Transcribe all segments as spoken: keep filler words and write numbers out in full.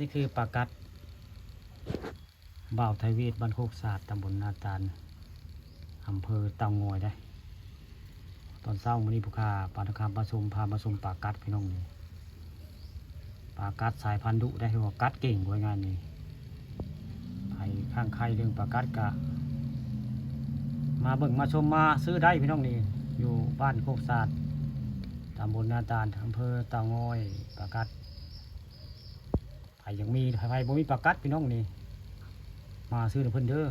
นี่คือปากัด บ่าวไทเวศ บ้านโคกสาด ตำบลนาตาล อำเภอเต่างอยได้ ตอนเช้ามื้อนี้ผู้ข้าปาทองคำปาชม พามาชมปากัดพี่น้องนี่ ปากัดสายพันธุ์ดุได้ เรียกว่ากัดเก่ง ว่าง่ายนี่ ไผข้างใครเรื่องปากัดกะ มาเบิ่งมาชมมาซื้อได้พี่น้องนี่ อยู่บ้านโคกสาด ตำบลนาตาล อำเภอเต่างอย ปากัด ไผยังมี ไผบ่มีปากัดพี่น้องนี่ มาซื้อนำเพิ่นเด้อ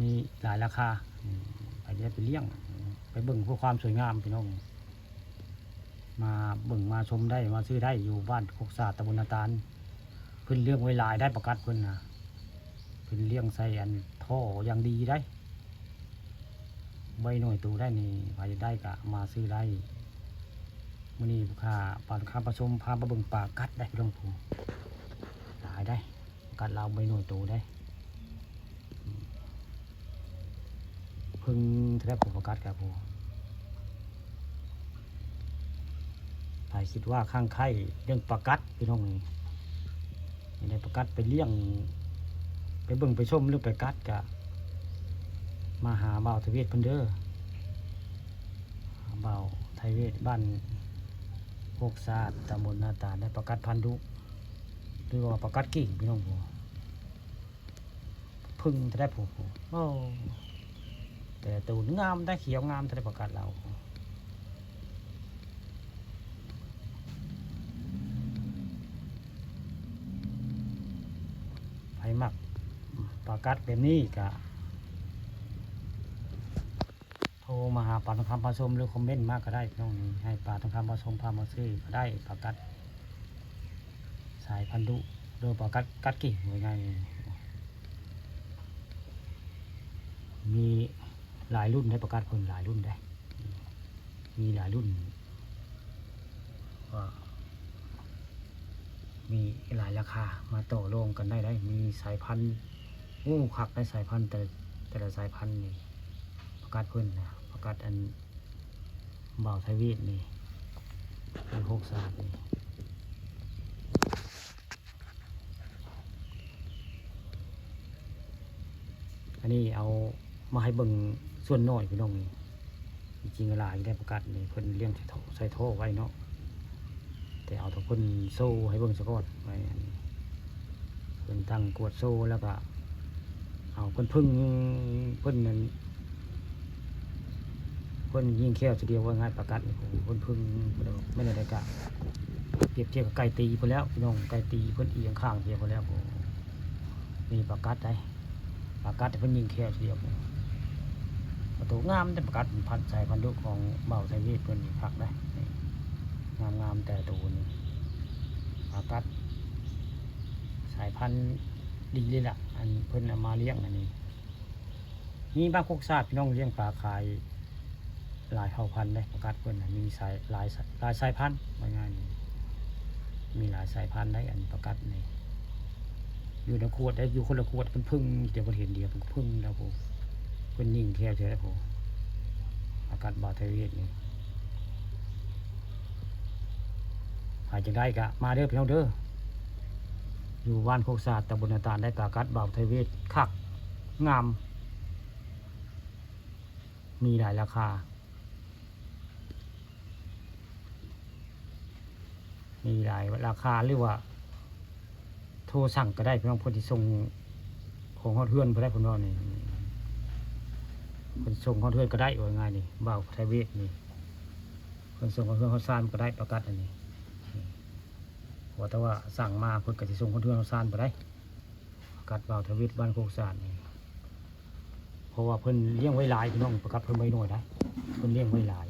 มีหลายราคา อืม ไผจะไปเลี้ยง ไปเบิ่งเพื่อความสวยงามพี่น้อง มาเบิ่งมาชมได้ มาซื้อได้ อยู่บ้านโคกสาด ตำบลนาตาล เพิ่นเลี้ยงไว้หลายได้ปากัดเพิ่นนะ เพิ่นเลี้ยงใส่อันท่ออย่างดีได้ ใบหน่วยโตได้นี่ ไผได้กะมาซื้อได้ มื้อนี้ผู้ข้าปาทองคำปาชม พามาเบิ่งปากัดได้พี่น้องผู้ หลายได้ ปากัดลาวใบหน่วยโตได้ เพิ่งเท่าใดผู้ปากัดกะผู้ ไผคิดว่าข้างใครเรื่องปากัดพี่น้องนี่ ได้ปากัดไปเลี้ยง ไปเบิ่งไปชมเรื่องปากัดกะ มาหาบ่าวไทเวศเพิ่นเด้อ บ่าวไทเวศ บ้านโคกสาด ตำบลนาตาล ได้ปากัดพันธุ์ดุ หรือว่าปากัดกิ่งพี่น้องผู้ เพิ่งเท่าใดผู้ โอ้ แต่ละตัวงามได้ เขียวงามเท่าใดปากัดลาว ไผมักปากัดแบบนี้กะ โทรมาหาปาทองคำปาชม หรือคอมเมนต์มาก็ได้พี่น้องนี่ ให้ปาทองคำปาชมพามาซื้อก็ได้ ปากัดสายพันธุ์ดุ หรือปากัดกัดกิ่ง ว่าง่ายนี่ มีหลายรุ่นได้ ปากัดเพิ่นหลายรุ่นได้ มีหลายรุ่น ก็มีหลายราคา มาต่อรองกันได้ได้ มีสายพันธุ์ โอ้ คักได้สายพันธุ์ แต่ แต่ละสายพันธุ์นี่ ปากัดเพิ่นนะ ปากัดอันบ่าวไทเวศนี่ เป็นโคกสาดนี่ อันนี้เอามาให้เบิ่งส่วนน้อยพี่น้องนี่ จริงๆหลายได้ปากัดนี่ เพิ่นเลี้ยงใส่ท่อ ใส่ท่อไว้เนาะ แต่เอาแต่เพิ่นโชว์ให้เบิ่งซะก่อน ไว้อันนี้ เพิ่นตั้งกวดโชว์แล้วก็ เอาเพิ่นเพิ่ง เพิ่นนั่น เพิ่นยิงแค่ทีเดียว ว่าง่ายปากัดนี่ เพิ่นเพิ่ง แม่นอะไรกะ เปรียบเทียบกับไก่ตีเพิ่นแล้วพี่น้อง ไก่ตีเพิ่นเอียงข้างเดียวเพิ่นแล้ว นี่ปากัดได้ ปากัดเพิ่นยิงแค่ทีเดียว ประตูงามแต่ปากัดพันธุ์สายพันธุ์ดุของบ่าวไทเวศ เพิ่นนี่คักได้ นี่งามๆแต่ละตัวนี่ ปากัดสายพันธุ์ดีเลยล่ะ อันเพิ่นเอามาเลี้ยงอันนี้ มีบ้านโคกสาดพี่น้องเลี้ยงปาขาย หลายเผ่าพันธุ์เลย ปากัดเพิ่นน่ะ มีสาย หลายสาย หลายสายพันธุ์ ว่าง่ายนี่ มีหลายสายพันธุ์ได้ อันปากัดนี่ อยู่ในขวดได้ อยู่คนละขวด เพิ่นเพิ่ง เดี๋ยวเพิ่นเห็นเดียว เพิ่นเพิ่งแล้วผู้ เพิ่นยิงแค่เท่านั้นผู้ ปากัดบ่าวไทเวศนี่ ใครจะได้กะมาเด้อพี่น้องเด้อ อยู่บ้านโคกสาด ตำบลนาตาล ได้ปากัดบ่าวไทเวศ คัก งาม มีหลายราคา มีหลายราคา หรือว่า โทรสั่งก็ได้พี่น้อง เพิ่นสิส่งของฮอดเฮือนเพิ่นได้ เพิ่นว่านี่ เพิ่นส่งฮอดเฮือนก็ได้ ว่าง่ายนี่ บ่าวไทเวศนี่ เพิ่นส่งฮอดเฮือนฮอดซานก็ได้ ปากัดอันนี้ เพราะว่าแต่ว่าสั่งมาเพิ่นก็สิส่งฮอดเฮือนฮอดซานไปได้ ปากัดบ่าวไทเวศ บ้านโคกสาดนี่ เพราะว่าเพิ่นเลี้ยงไว้หลายพี่น้อง ปากัดเพิ่นไว้น้อยได้ เพิ่นเลี้ยงไว้หลาย